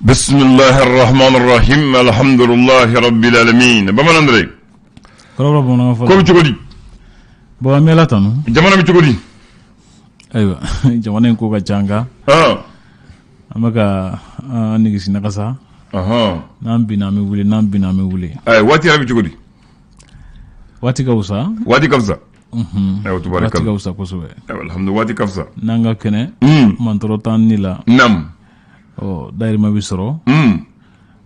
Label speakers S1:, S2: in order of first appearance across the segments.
S1: Bisimilahi rahmani rahim alhamdulilahi rabbil alamin. Bamanan Dere.
S2: Kɔrɔbɔrɔ bamanankan fɔlɔ.
S1: Ko bɛ cogo di?
S2: Bon, an bɛ Ala tanu.
S1: Jamana bɛ cogo di?
S2: Ayiwa, jamana in ko ka ca, nka an bɛ ka an nigisi nagasa. N'an binna, an bɛ wuli, n'an binna, an bɛ wuli.
S1: Ayi, waati yɛrɛ bɛ cogo di?
S2: Waati ka fisa.
S1: Waati ka fisa.
S2: Ayiwa,
S1: tubaarikala.
S2: Waati ka fisa kosɛbɛ.
S1: Ayiwa, alhamdulilayi, waati ka fisa.
S2: N'an ka kɛnɛ, mantɔrɔ t'an ni la. Ɔ, dayirimɛ bɛ sɔrɔ.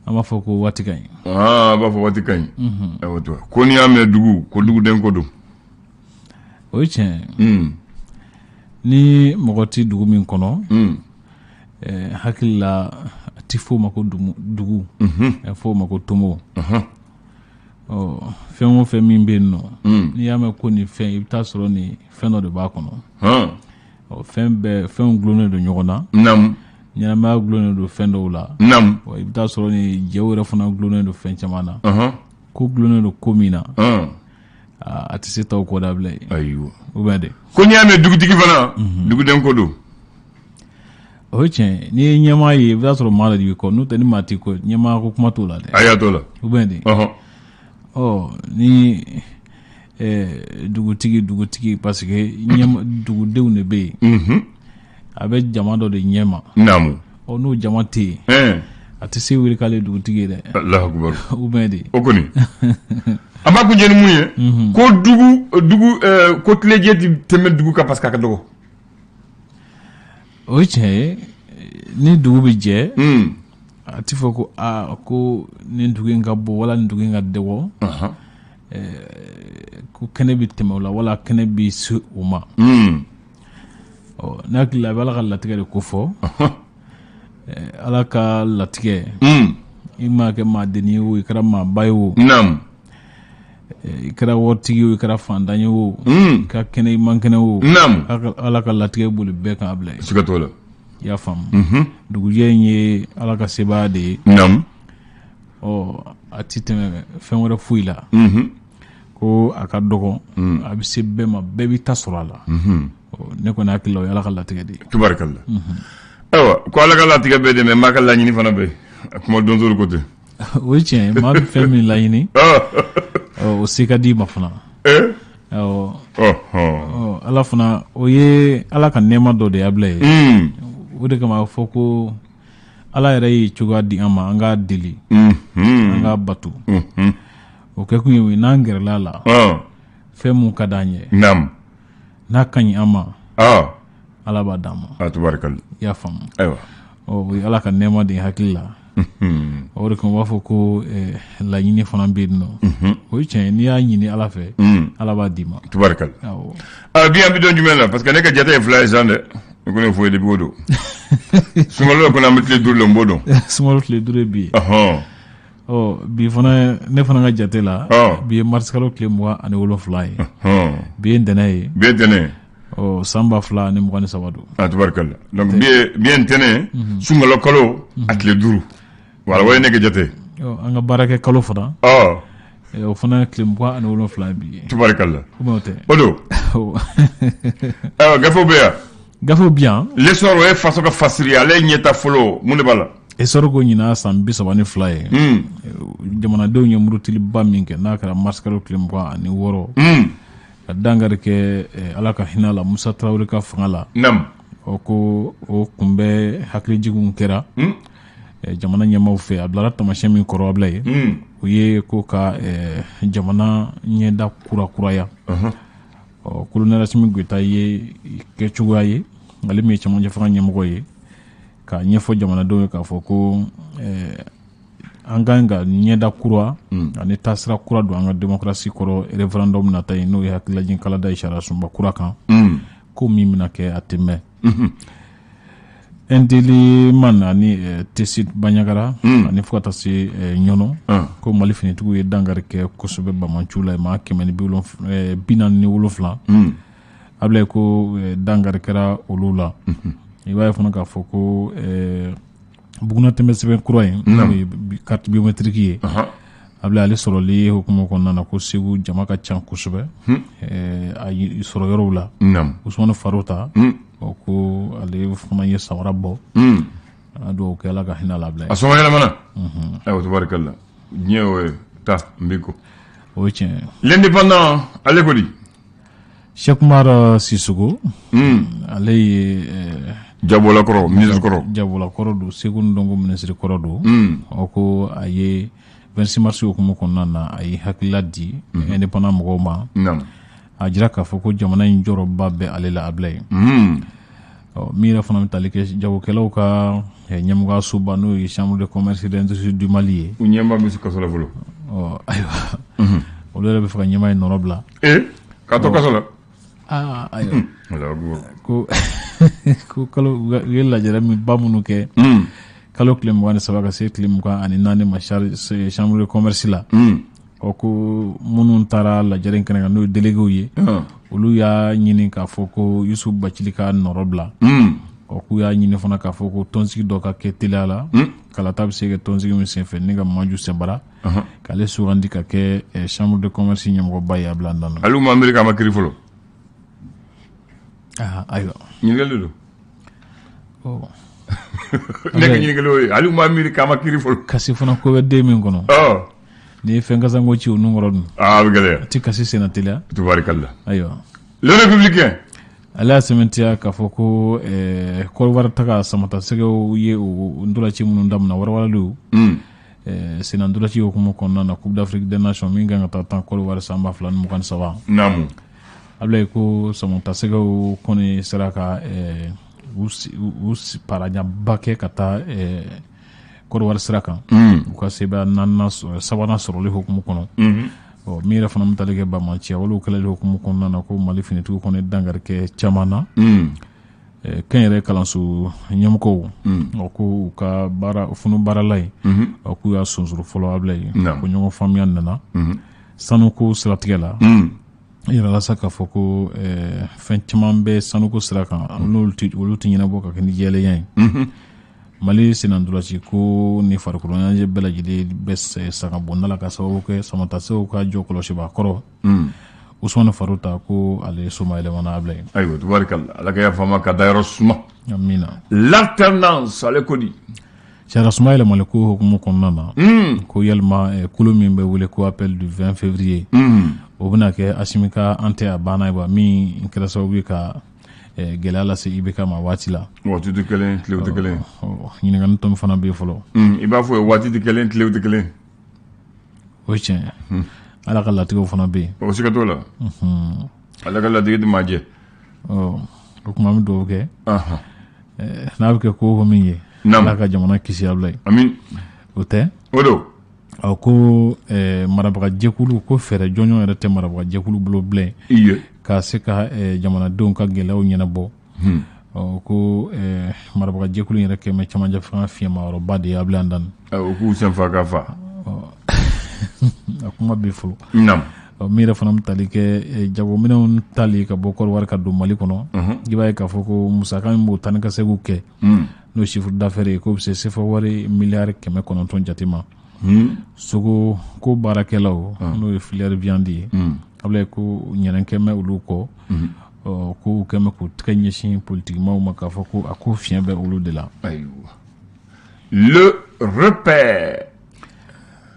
S2: An b'a fɔ ko waati ka ɲi.
S1: Aa, an b'a fɔ waati ka ɲi. Ayiwa, ko n'i y'a mɛn dugu, ko duguden ko don.
S2: O ye tiɲɛ ye. Ni mɔgɔ tɛ dugu min kɔnɔ, hakili la, a tɛ f'o ma ko dugu, a f'o ma ko tomo. Ɔ, fɛn o fɛn min bɛ yen nɔ, n'i y'a mɛn ko nin fɛn, i bɛ taa sɔrɔ nin fɛn dɔ de b'a kɔnɔ. Ɔ, fɛn bɛɛ, fɛnw dulonnen don ɲɔgɔn na. Ɲɛnamaya dulonnen don fɛn dɔw la. I bɛ taa sɔrɔ ni jɛw yɛrɛ fana dulonnen don fɛn caman na. Ko dulonnen don ko min na, a tɛ se tɔw kɔ dabila ye.
S1: Ayiwa.
S2: Ou bien de.
S1: Ko n'i y'a mɛn dugutigi fana, duguden ko don.
S2: O ye tiɲɛ. N'i ye ɲɛmaa ye, i bɛ taa sɔrɔ maa dɔ de b'i kɔ. N'o tɛ, ni maa t'i kɔ, ɲɛmaa ko kuma t'o la dɛ.
S1: Ayi, a t'o la.
S2: Ou bien de. Ɔ, ni dugutigi, dugutigi, parce que dugudenw de bɛ yen, a bɛ jama dɔ de ɲɛma. Ɔ, n'o jama tɛ yen, a tɛ se wele k'ale dugutigi ye dɛ.
S1: Alahu akubaru.
S2: Ou bien de.
S1: O kɔni, an b'a kuncɛ ni mun ye? Ko dugu dugu ko tilejɛ tɛ tɛmɛ dugu kan parce que a ka dɔgɔ.
S2: O ye tiɲɛ ye. Ni dugu bɛ jɛ, a tɛ fɔ ko aa, ko nin dugu in ka bon wala nin dugu in ka dɔgɔ, ko kɛnɛ bɛ tɛmɛ o la wala kɛnɛ bɛ se o ma. Ɔ, ne hakili la, a bɛ Ala ka latigɛ de ko fɔ. Ala ka latigɛ, i maa kɛ maa dennin ye o, i kɛra maaba ye o, i kɛra waritigi o, i kɛra fantan ye o, i ka kɛnɛ, i man kɛnɛ o, Ala ka latigɛ boli bɛɛ kan a bila ye.
S1: Siga t'o la.
S2: I y'a faamu? Dugujɛ in ye Ala ka sebaaya de ye. Ɔ, a ti tɛmɛ fɛn wɛrɛ foyi la. Ko a ka dɔgɔ, a bɛ se bɛɛ ma, bɛɛ b'i ta sɔrɔ a la. Ne kɔni hakili la, o ye Ala ka latigɛ de ye.
S1: Tubarikala. Ayiwa, ko Ala ka latigɛ bɛ dɛmɛ, maa ka laɲini fana bɛ a kuma donso ko ten.
S2: O ye tiɲɛ ye. Maa bɛ fɛn min laɲini, o se ka di i ma fana. Ala fana, o ye Ala ka nɛɛma dɔ de y'a bila ye. O de kama a fɔ ko Ala yɛrɛ ye cogoya di an ma, an k'a deli, an k'a bato. O kɛkun ye, n'an gɛrɛla a la, fɛn mun ka d'an ye, n'a ka ɲi an ma, Ala b'a d'an ma.
S1: Tubarikala.
S2: I y'a faamu?
S1: Ayiwa.
S2: O ye Ala ka nɛɛma de ye hakili la. O de kama u b'a fɔ ko laɲini fana bɛ yen nɔ. O ye tiɲɛ ye. N'i y'a ɲini Ala fɛ, Ala b'a d'i ma.
S1: Tubarikala. Bi an bɛ don jumɛn na? Parce que ne ka jate ye 2 ye sisan dɛ. Ne kɔni ye fo ye depuis o don. Sunkalo kɔni, an bɛ tile 5 la, n b'o dɔn.
S2: Sunkalo tile 5 ye bi ye. Ɔ, bi fana, ne fana ka jate la, bi ye marisikalo tile 27 ye. Bi ye ntɛnɛn ye.
S1: Bi ye ntɛnɛn ye.
S2: Ɔ, san 2023 don.
S1: Ah, tubarikala. Donc bi ye ntɛnɛn, sunkalo kalo a tile 5. Voilà, o ye ne ka jate.
S2: An ka baarakɛ kalo fana, o fana tile 27 bi ye.
S1: Tubarikala.
S2: O tɛ?
S1: O don. Ayiwa, gafew bɛ yan.
S2: Gafew bɛ yan.
S1: L'Essor, o ye faso ka fasiri, ale ɲɛta fɔlɔ, mun de b'a la?
S2: Essor ko ɲinan san 32 ye. Jamanadenw ye murutiliba min kɛ, n'a kɛra marisikalo tile 26, ka dankari kɛ, Ala ka hinɛ la, Musa Tarawele ka fanga la. O ko o kunbɛ hakilijiginw kɛra jamana ɲɛmaaw fɛ. A bilara taamasiyɛn min kɔrɔ, a bila ye, o ye ko ka jamana ɲɛda kurakuraya. Ɔ, colonel Asimi Goyita ye kɛcogoya ye, ale min ye cɛmancɛ fanga ɲɛmɔgɔ ye, k'a ɲɛfɔ jamanadenw ye k'a fɔ ko an kan ka ɲɛda kura ani taasira kura don an ka démocratie kɔrɔ référendum nata ye, n'o ye hakililajigin kalada ye sariya sunba kura kan, ko min bɛna kɛ, a tɛ mɛn. Intelliman ani Tessit Bandiagara ani fo ka taa se Ɲɔnɔ, ko Mali finitigiw ye dankari kɛ kosɛbɛ banbaanciw la, maa 147, a bila ko dankari kɛra olu la. I b'a ye fana k'a fɔ ko bugunatɛmɛ sɛbɛn kura in, n'o ye carte biométrique ye, a bila ale sɔrɔli hukumu kɔnɔna na, ko Segu jama ka ca kosɛbɛ a sɔrɔ yɔrɔw la. Usumani Farota, o ko ale fana ye samara bɔ. An dugawu kɛ Ala ka hinɛ a la Ablaye.
S1: A sɔngɔ yɛlɛmana. Ayiwa, tabarikalla, diɲɛ y'o ye, taa n b'i ko.
S2: O ye tiɲɛ ye.
S1: L'Indépendant, ale ko di?
S2: Cheikh Oumar Sissoko, ale ye
S1: Jagola kɔrɔ, ministre kɔrɔ.
S2: Jagola kɔrɔ don, seko ni dɔnko ministre kɔrɔ don. O ko a ye 26 mars hukumu kɔnɔna na, a ye hakilila di Indépendant mɔgɔw ma. A jira k'a fɔ ko jamana in jɔyɔrɔba bɛ ale la, Ablaye. Ɔ, min yɛrɛ fana bɛ tali kɛ jagokɛlaw ka ɲɛmɔgɔyasoba, n'o ye Chambre de commerce et d'industrie du Mali ye.
S1: U ɲɛmaa bɛ kaso la fɔlɔ.
S2: Ɔ ayiwa, olu yɛrɛ bɛ fɛ ka ɲɛmaa in nɔrɔ bila.
S1: Ee, k'a to kaso la.
S2: Aa ayiwa, ko kalo u ye lajɛrɛ min ba minnu kɛ kalo tile 23 ka se tile 24 ma Chambre de commerce la. Ɔ, ko minnu taara lajɛrɛ in kɛnɛ kan, n'o ye délégués ye, olu y'a ɲini k'a fɔ ko Youssouf Bathily ka nɔrɔ bila. Ɔ, k'u y'a ɲini fana k'a fɔ ko tɔnsigi dɔ ka kɛ teliya la, kalata bɛ se kɛ tɔnsigi min senfɛ, ni ka Maju Sɛnbara k'ale sugandi ka kɛ Chambre de commerce ɲɛmɔgɔba ye a bila dan na.
S1: Hali u ma miiri k'a ma kiiri fɔlɔ.
S2: Ayiwa.
S1: Ɲininkali de don. Ne ka ɲininkali o ye, hali u ma miiri k'a ma kiiri fɔlɔ.
S2: Kasi fana ko bɛ den min kɔnɔ. N'i ye fɛn kasanko ci o nun kɔrɔ dun?
S1: Aa, a bɛ gɛlɛya.
S2: A tɛ kasi senna teliya.
S1: Tubarikalla.
S2: Ayiwa.
S1: Le Républicain.
S2: Ale y'a sɛmɛntiya k'a fɔ ko Kɔdiwari taga samatasɛgɛw ye o ntolaci minnu daminɛ warawalaliw senna ntolaci hukumu kɔnɔna na, Coupe d'Afrique des Nations min kan ka taa tan Kɔdiwari san 2023. Ablaye, ko samatasɛgɛw kɔni sera ka u paraɲaba kɛ ka taa Kɔdiwari sira kan, u ka sebaaya naaninan sabanan sɔrɔli hukumu kɔnɔ. Ɔ, min yɛrɛ fana bɛ tali kɛ banbaanciya walew kɛlɛli hukumu kɔnɔna na, ko Mali finitigiw kɔni dankari kɛ caman na. Kɛnyɛrɛ kalanso ɲɛmɔgɔw, ɔ, ko u ka baara funu baarala ye, ɔ, k'u y'a sonsoro fɔlɔ, Ablaye, ko ɲɔgɔn faamuya nana sanuko siratigɛ la. Yɛrɛ sa k'a fɔ ko fɛn caman bɛ sanuko sira kan, n'olu tɛ olu tɛ ɲɛnabɔ ka kɛ ni jɛlenya ye. Mali senna-ntolaci ko ni farikolo ɲɛnajɛ bɛɛ lajɛlen bɛ saga bonda la ka sababu kɛ samatasɛgɛw ka jɔ kɔlɔsibaa kɔrɔ Usumani Farota, ko ale soma yɛlɛmana, Ablaye.
S1: Ayiwa, tubarikalla, Ala ka yafa ma ka dayɔrɔ suma.
S2: Amina.
S1: L'Alternance, ale ko di?
S2: Sariya suma yɛlɛmali ko hukumu kɔnɔna na, ko yalima kulu min bɛ wele ko Appel du 20 février, o bɛna kɛ Asimi ka an tɛ a banna ye wa, min kɛra sababu ye ka gɛlɛya lase IBK ma waati la.
S1: Waati tɛ kelen, tilew tɛ kelen.
S2: Ɲininkali tɔ min fana bɛ yen fɔlɔ.
S1: I b'a fɔ waati tɛ kelen, tilew tɛ kelen.
S2: O ye tiɲɛ ye, Ala ka latigɛw fana bɛ yen.
S1: O siga t'o la, Ala ka latigɛ tɛ maa jɛ.
S2: O tuma, an bɛ dugawu kɛ n'a bɛ kɛ ko min ye, Ala ka jamana kisi, Ablaye.
S1: Amin.
S2: O tɛ?
S1: O don.
S2: Ɔ, ko marabagajɛkulu ko fɛɛrɛ jɔnjɔn yɛrɛ tɛ marabagajɛkulu bolo bilen ka se ka jamanadenw ka gɛlɛyaw ɲɛnabɔ. Ɔ, ko marabagajɛkulu yɛrɛ kɛmɛ camancɛ fanga fiɲɛmayɔrɔba de ye, Ablaye an dan.
S1: O k'u sen fa ka fa.
S2: A kuma bɛ fɔlɔ. Min yɛrɛ fana bɛ tali kɛ jagominɛnw tali ka bɔ Kɔdiwari ka don Mali kɔnɔ, i b'a ye k'a fɔ ko musaka min b'o taa ni ka seginw kɛ, n'o chiffre d'affaires ye, k'o bɛ se sefa wari miliyari 900 jate ma. Sogo ko baarakɛlaw, n'o ye filière viande ye, Ablaye, ko ɲɛnɛkɛ bɛ olu kɔ. Ɔ, ko u kɛn bɛ k'u tɛgɛ ɲɛsin politikimaw ma k'a fɔ ko a ko fiɲɛ bɛ olu de la.
S1: Ayiwa, Le Repère.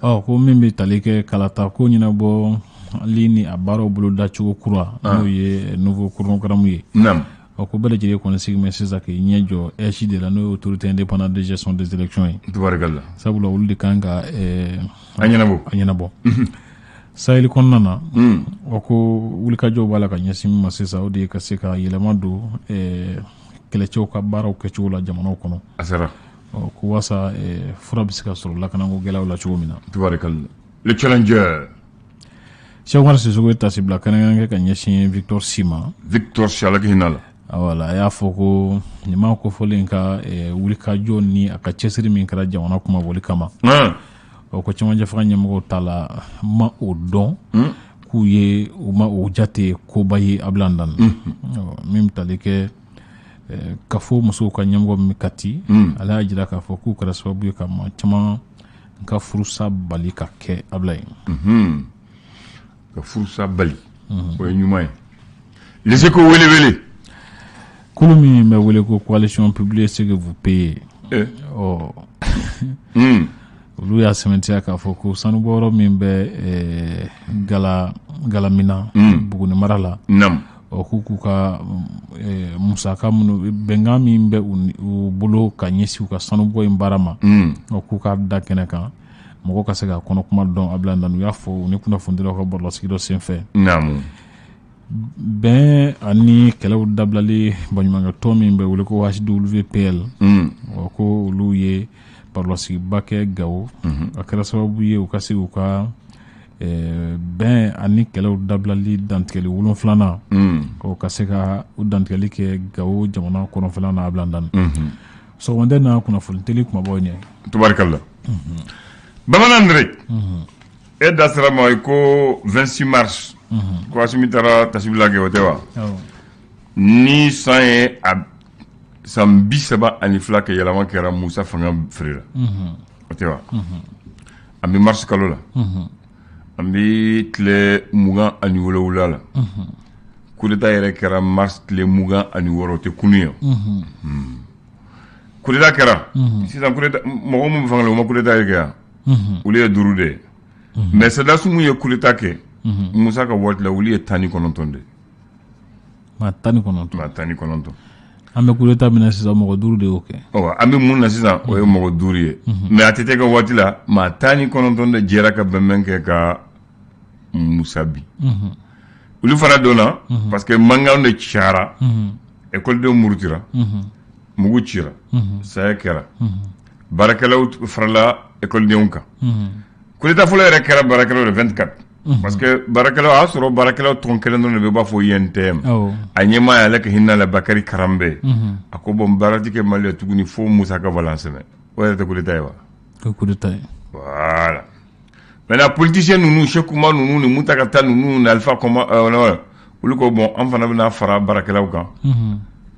S2: Ɔ, ko min bɛ tali kɛ kalata ko ɲɛnabɔ li ni a baaraw bolodacogo kura, n'o ye nouveau chronogramme ye. Ɔ, ko bɛɛ lajɛlen kɔni sigi bɛ sisan k'i ɲɛ jɔ AIGE de la, n'o ye Autorité indépendante de gestion des élections ye.
S1: Tubarikalla.
S2: Sabula olu de kan ka
S1: a ɲɛnabɔ.
S2: A ɲɛnabɔ. Sahel kɔnɔna na, o ko wulikajɔw b'a la ka ɲɛsin min ma sisan, o de ye ka se ka yɛlɛma don kɛlɛcɛw ka baaraw kɛcogo la jamanaw kɔnɔ.
S1: A sera.
S2: Ɔ, ko walasa fura bɛ se ka sɔrɔ lakanako gɛlɛyaw la cogo min na.
S1: Tubarikalla. Le Challenger.
S2: Cheikh Oumar Sissoko ye tasibila kɛrɛnkɛrɛn kɛ ka ɲɛsin Victor Sy ma.
S1: Victor Sy, Ala ka hinɛ a la.
S2: Wala, a y'a fɔ ko nin maa kofɔlen ka wulikajɔ ni a ka cɛsiri min kɛra jamana kunmabɔli kama, o ko cɛmancɛ fanga ɲɛmɔgɔw ta la ma o dɔn k'u ye u ma o jate koba ye, Ablaye Dan. Min bɛ tali kɛ kafo musow ka ɲɛmɔgɔ min Kati, ale y'a jira k'a fɔ k'u kɛra sababu ye ka maa caman ka furusa bali ka kɛ, Ablaye.
S1: Ka furusa bali, o ye ɲuman ye. Les Échos, wele wele.
S2: Kulu min bɛ wele ko Coalition Publiez ce que vous payez. Ɔ, olu y'a sɛmɛntiya k'a fɔ ko sanubɔyɔrɔ min bɛ Galamina Buguni mara la, ɔ, k'u ka musaka minnu, bɛnkan min bɛ u bolo ka ɲɛsin u ka sanubɔ in baara ma, ɔ, k'u ka da kɛnɛ kan, mɔgɔ ka se ka kɔnɔ kuma dɔn. Abulayi Dan, u y'a fɔ u ni kunnafonidilaw ka barosigi dɔ senfɛ. Bɛn ani kɛlɛw dabilali baɲumankɛtɔn min bɛ wele ko HWPL, ɔ, ko olu ye barolasigiba kɛ Gawo. A kɛra sababu ye u ka se u ka bɛn ani kɛlɛw dabilali dantigɛli 7nan, o ka se ka u dantigɛli kɛ Gawo jamana kɔnɔfɛla na. Abulayi Dan, sɔgɔmada na kunnafoni teli kumabaw ɲɛ.
S1: Tubarikalla. Bamanan Ndre, e da sera ma ko 26 mars, ko Asimi taara tasibila kɛ, o tɛ wa? Ni san ye a san 32 kɛ, yɛlɛma kɛra, Musa fanga feerela, o tɛ wa? An bɛ mars kalo la, an bɛ tile 27 la. Coup d'état yɛrɛ kɛra mars tile 26, o tɛ kunu ye. Coup d'état kɛra sisan, coup d'état, mɔgɔ min bɛ fanga la, u ma coup d'état kɛ yan, olu ye duuru de ye. Mais sɔrɔdasi mun ye coup d'état kɛ Musa ka waati la, olu ye 19 de ye.
S2: Maa 19?
S1: Maa 19.
S2: An bɛ coup d'état min na sisan, mɔgɔ duuru de y'o kɛ.
S1: Ɔ, an bɛ mun na sisan, o ye mɔgɔ duuru ye. Mais ATT ka waati la, maa 19 de jɛra ka bɛnbɛn kɛ ka Musa bin. Olu fana donna parce que mankan de cayara, ekɔlidenw murutira, mugu cira, saya kɛra, baarakɛlaw farala ekɔlidenw kan. Coup d'état fɔlɔ yɛrɛ kɛra baarakɛlaw de 24, parce que baarakɛlaw, a y'a sɔrɔ baarakɛlaw tɔn kelen dɔrɔn de bɛ, u b'a fɔ UNTM. A ɲɛmaa ye, ale ka hinɛ la, Bakari Karanbe. A ko bon, baara ti kɛ Mali la tuguni fo Musa ka volant sɛbɛn. O yɛrɛ tɛ coup d'état ye wa?
S2: O coup d'état ye.
S1: Voilà. Maintenant, politicien ninnu, Cheikh Oumar ninnu ni Mountaga Tall ninnu ni Alpha Condé, olu ko bon, an fana bɛna fara baarakɛlaw kan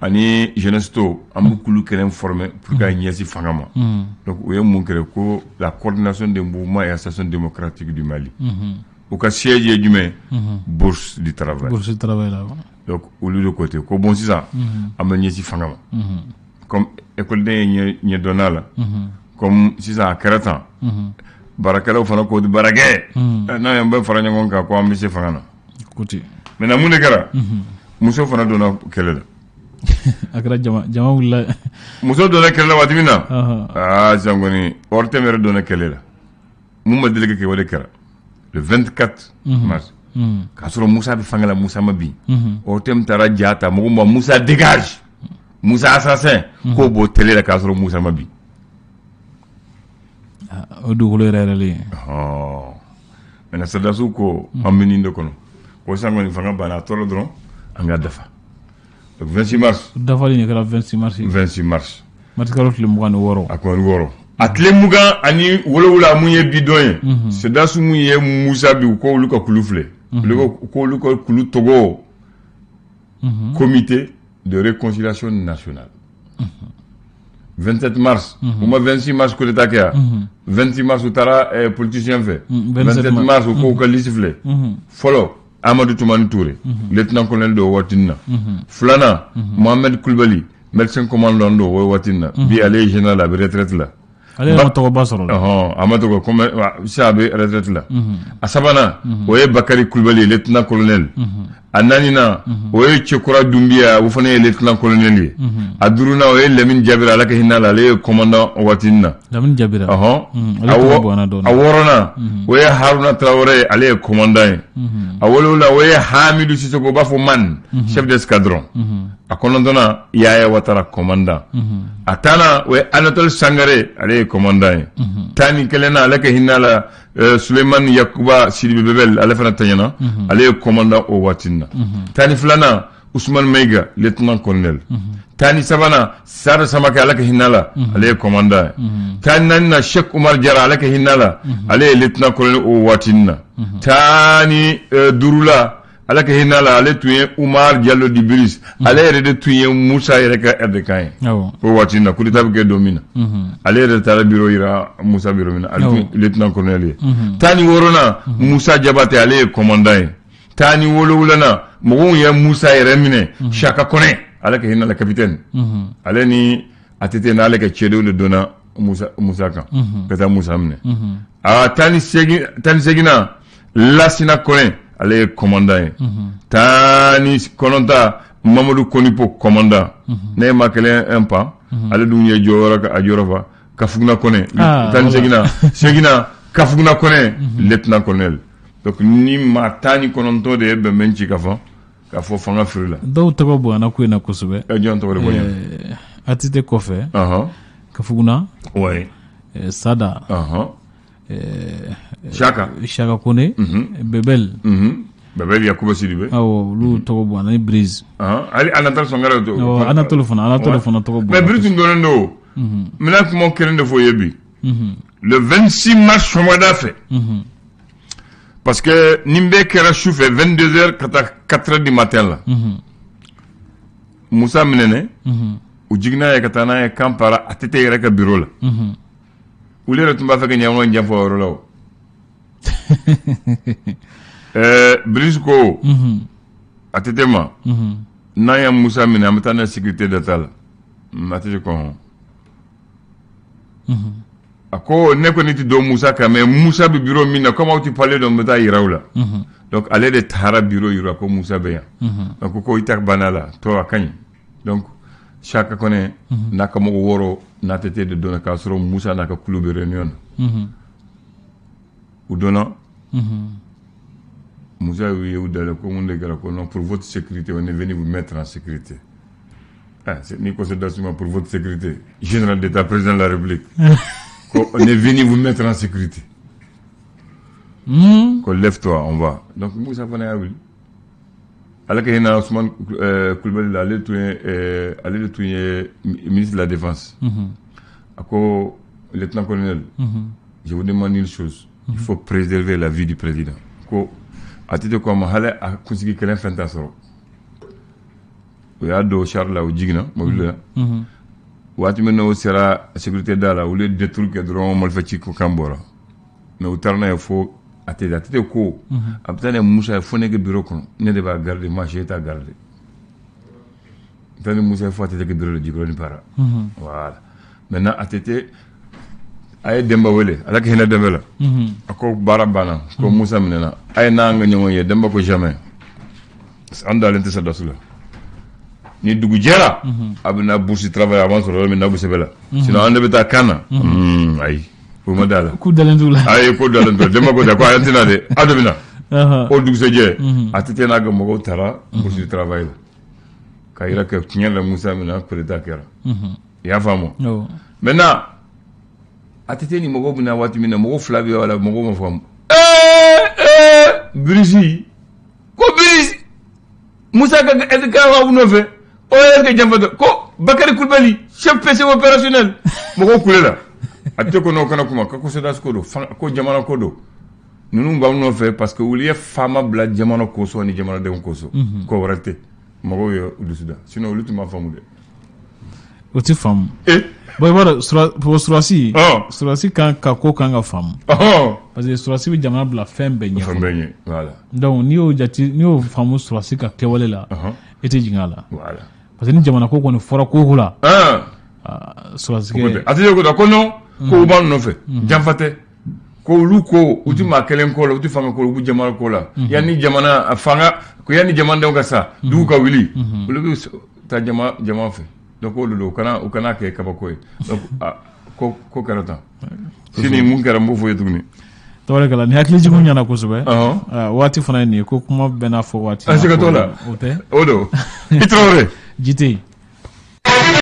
S1: ani jeunesse to, an bɛ kulu kelen former pour ka ɲɛsin fanga ma. Donc u ye mun kɛ? Ko la Coordination des mouvements et associations démocratiques du Mali. U ka siège ye jumɛn? Bourse du travail.
S2: Bourse du travail la.
S1: Donc olu de ko ten ko bon, sisan an bɛ ɲɛsin fanga ma, comme écoleden ye ɲɛdɔnna la, comme sisan a kɛra tan, baarakɛlaw fana ko baarakɛ n'an y'an bɛɛ fara ɲɔgɔn kan ko an bɛ se fanga na.
S2: Ko ten.
S1: Maintenant, mun de kɛra? Muso fana donna kɛlɛ la.
S2: A kɛra jama jama wulila.
S1: Muso donna kɛlɛ la waati min na, aa, sisan kɔni ORTM yɛrɛ donna kɛlɛ la. Mun ma deli ka kɛ, o de kɛra le 24 mars, k'a sɔrɔ Musa bɛ fanga la, Musa ma bin. ORTM taara ja ta, mɔgɔw ma Musa dégage, Musa assassin, k'o bɔ télé la, k'a sɔrɔ Musa ma bin.
S2: O dugukolo yɛrɛ yɛrɛlen.
S1: Maintenant, sɔrɔdasiw ko an bɛ nin de kɔnɔ, ko sisan kɔni fanga banna, a tɔɔrɔ dɔrɔn, an ka dafa. Donc 26 mars.
S2: Dafali in kɛra 26 mars.
S1: 26 mars.
S2: Mars kalo tile 26.
S1: A kɔni wɔɔrɔ, a tile 27 mun ye bi don ye. Sɔrɔdasi mun ye Musa bi, ko olu ka kulu filɛ, olu ko olu ka kulu tɔgɔ Comité de réconciliation nationale. 27 mars, u ma 26 mars coup d'état kɛ yan, 26 mars u taara politicien fɛ. 27 mars, u ko ka liste filɛ. Fɔlɔ, Amadou Toumani Touré, lieutenant colonel don o waati na. Filanan, Mohamed Kulibali, médecin commandant don o waati na. Bi ale ye général, a bɛ retraite la.
S2: Ale yɛrɛ ma tɔgɔba sɔrɔ la.
S1: Ɔhɔn, a ma tɔgɔ comme sisan a bɛ retraite la. A sabanan, o ye Bakari Kulibali, lieutenant colonel. A naaninan, o ye Cɛkura Dunbiya, o fana ye lieutenant colonel ye. A duurunan, o ye Lamine Jabira, Ala ka hinɛ a la, ale ye commandant o waati na.
S2: Lamine Jabira.
S1: Ɔhɔn.
S2: Ale tɔgɔ bɔnna dɔɔnin.
S1: A wɔɔrɔnan, o ye Haruna Traoré, ale ye commandant ye. A wolonwula, o ye Hamidu Sisoko, u b'a fɔ Man, chef d'escadron. A kɔnɔntɔnnan, Yaya Watara, commandant. A tannan, o ye Anatole Sangare, ale ye commandant ye. 11nan, ale ka hinɛ a la, Suleiman Yakuba Sidibe Bebel, ale fana tɛɲɛna, ale ye commandant o waati na. 12nan, Ousmane Maïga, lieutenant colonel. 13nan, Sada Samake, ala ka hinɛ la, ale ye commandant ye. 14nan, Cheikh Oumar Diarra, ala ka hinɛ la, ale ye lieutenant colonel o waati na. 15la, ala ka hinɛ la, ale tun ye Umar Diallo di Biris, ale yɛrɛ de tun ye Musa yɛrɛ ka aide de camp ye o waati na. Coup d'état bɛ kɛ don min na, ale yɛrɛ taara bureau yira Musa bureau min na, ale tun lieutenant colonel ye. 16nan, Musa Jabate, ale ye commandant ye. 17nan, mɔgɔw ye Musa yɛrɛ minɛ, Siaka Kɔnɛ, ala ka hinɛ la, capitaine, ale ni ATT n'ale ka cɛdenw de donna Musa kan ka taa Musa minɛ. A 18nan, Lasina Kɔnɛ, ale ye commandant ye. 19nan, Mamadu Konipo, commandant. Ne ye maa kelen un pan, ale dun ye jɔyɔrɔ a jɔyɔrɔ fa. Kafuguna Kɔnɛ, 18nan, seginna, Kafuguna Kɔnɛ, lieutenant colonel. Donc ni maa 19 de ye bɛnbɛn ci ka fɔ k'a fɔ fanga firila.
S2: Dɔw tɔgɔ bonyana ko in na kosɛbɛ.
S1: Jɔn tɔgɔ de bonyana?
S2: ATT kɔfɛ, Kafuguna, Sada,
S1: Siaka,
S2: Siaka Kone, Bebel.
S1: Bebel Yakuba Sidibe.
S2: Awɔ, olu tɔgɔ bonyana ni Brise.
S1: Hali Anatole Sangare.
S2: Awɔ, Anatole fana tɔgɔ bonyana.
S1: Mais Brise tun dɔnnen don. N bɛna kuma kelen de fɔ ye bi. Le 26 mars sɔgɔmada fɛ, parce que nin bɛɛ kɛra su fɛ, 22 heures ka taa 4 heures du matin la. Musa minɛnɛ, u jiginna ye ka taa n'a ye Camp Para, ATT yɛrɛ ka bureau la. Olu yɛrɛ tun b'a fɛ ka ɲɔgɔn janfa o yɔrɔ la o. Brise ko ATT ma, n'an ye Musa minɛ, an bɛ taa n'a ye sécurité d'État la. ATT ko hɔn. A ko ne kɔni tɛ don Musa kan, mais Musa bɛ bureau min na, comme aw tɛ palais dɔn, n bɛ taa yira u la. Donc ale de taara bureau yira ko Musa bɛ yan. Donc ko i ta banna la tɔ a ka ɲi. Donc Siaka Kɔnɛ n'a ka mɔgɔ wɔɔrɔ n'ATT de donna k'a sɔrɔ Musa n'a ka kulu bɛ réunion na. U donna, Musa y'u ye, u dalen ko mun de kɛra? Ko non, pour votre sécurité, on est venu vous mettre en sécurité. Ah, ni ko c'est pour votre sécurité, général d'État, président de la République, ko on est venu vous mettre en sécurité. Ko lève-toi, on va. Donc Musa fana y'a wuli. Ala ka hinɛ Ousmane Kulibali la, ale de tun ye ministre de la Défense. A ko lieutenant colonel, je vous demande une chose, il faut préserver la vie du président. Ko ATT ko a ma hali a kunsigi kelen fɛn t'a sɔrɔ. O y'a don char la, o jiginna mobili la. Waati min na o sera sécurité da la, olu ye détour kɛ dɔrɔn, marifa ci ko kan bɔra. Mais u taara n'a ye fo ATT. ATT ko a bɛ taa n'a ye Musa ye fo ne ka bureau kɔnɔ, ne de b'a garder, maa si t'a garder. Taa ni Musa ye fo ATT ka bureau la Jikɔrɔni Para. Voilà. Maintenant ATT a ye Denba wele, Ala ka hinɛ Denba la. A ko baara banna, ko Musa minɛna, a ye n'an ka ɲɔgɔn ye. Denba ko jamais, an dalen tɛ sɔrɔdasi la. Ni dugu jɛra, a bɛ na bourse travail, a b'an sɔrɔ yɔrɔ min na, bɛ sɛbɛn la, sinon an de bɛ taa kan na. Ayi, o ma da la.
S2: K'u dalen t'u la.
S1: Ayi, ko dalen t'u la. Denba ko ten ko an tɛna dɛ, aw de bɛ na. O dugusɛjɛ, ATT n'a ka mɔgɔw taara bourse travail la ka yira kɛ tiɲɛ la Musa minɛ, coup d'état kɛra. I y'a faamu? Maintenant ATT ni mɔgɔw bɛna waati min na, mɔgɔ fila bɛ la, mɔgɔw ma faamu. Birisi ko Birisi, Musa ka aide aw nɔfɛ, o yɛrɛ kɛ janfa ko Bakari Kulibali, chef PC opérationnel. Mɔgɔw kulela. A tɛ ko n'o kana kuma ko sɔrɔdasi ko don, ko jamana ko don. Ninnu b'aw nɔfɛ parce que olu ye faama bila jamana kosɔn ni jamanadenw kosɔn, ko wɛrɛ tɛ. Mɔgɔw ye u dusu da, sinon olu tun b'a faamu dɛ.
S2: O tɛ faamu. Bon, i b'a dɔn, sɔrɔdasi kan ka ko kan ka faamu, parce que sɔrɔdasi bɛ jamana bila fɛn bɛɛ ɲɛ.
S1: Fɛn bɛɛ ɲɛ, voilà.
S2: Donc n'i y'o jate, n'i y'o faamu sɔrɔdasi ka kɛwale la, e tɛ jigin a la. Parce que ni jamana ko kɔni fɔra ko ko la, sɔrɔdasi
S1: kɛ. A tɛ ko ko non, ko u b'an nɔfɛ, janfa tɛ. Ko olu ko u tɛ maa kelen ko la, u tɛ fanga ko la, u bɛ jamana ko la. Yanni jamana fanga ko, yanni jamanadenw ka sa, dugu ka wuli, olu bɛ taa jama jama fɛ. Donc o de don, u kana kɛ kabako ye. Donc ko ko kɛra tan. Sini mun kɛra, n b'o fɔ ye tuguni.
S2: Tabarikala, ni hakilijiginw ɲɛna kosɛbɛ. Waati fana ye nin ye ko kuma bɛɛ n'a fɔ waati.
S1: A siga t'o la.
S2: O tɛ.
S1: O don, i Tarawele.
S2: Ji tɛ yen.